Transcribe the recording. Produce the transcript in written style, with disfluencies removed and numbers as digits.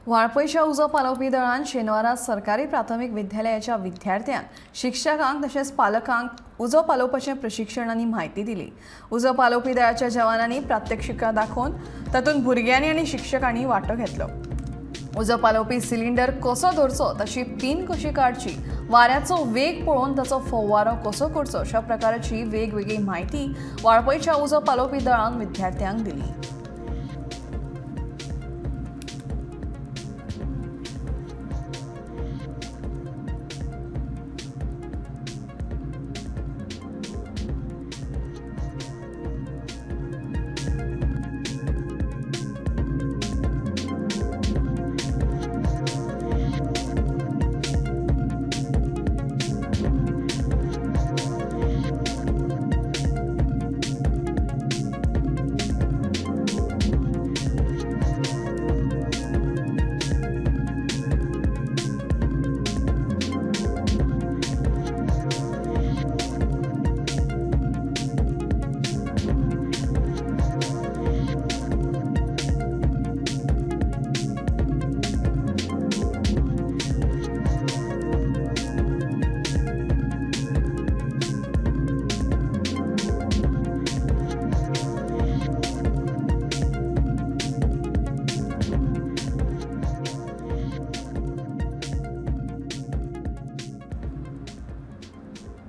वाळपयच्या उजो पालोवपी दळान शेनवारा सरकारी प्राथमीक विद्यालयाच्या विद्यार्थ्यांक, शिक्षकांक तशेंच पालकांक उजो पालोवपाचें प्रशिक्षण आनी म्हायती दिली. उजो पालोवपी दळाच्या जवानांनी प्रात्यक्षिकां दाखोवन तातूंत भुरग्यांनी आनी शिक्षकांनी वांटो घेतलो. उजो पालोवपी सिलिंडर कसो धरचो, ताची पीन कशी काडची, वाऱ्याचो वेग पळोवन ताचो फवारो कसो करचो अशा प्रकाराची वेगवेगळी म्हायती वाळपयच्या उजो पालोवपी दळान विद्यार्थ्यांक दिली.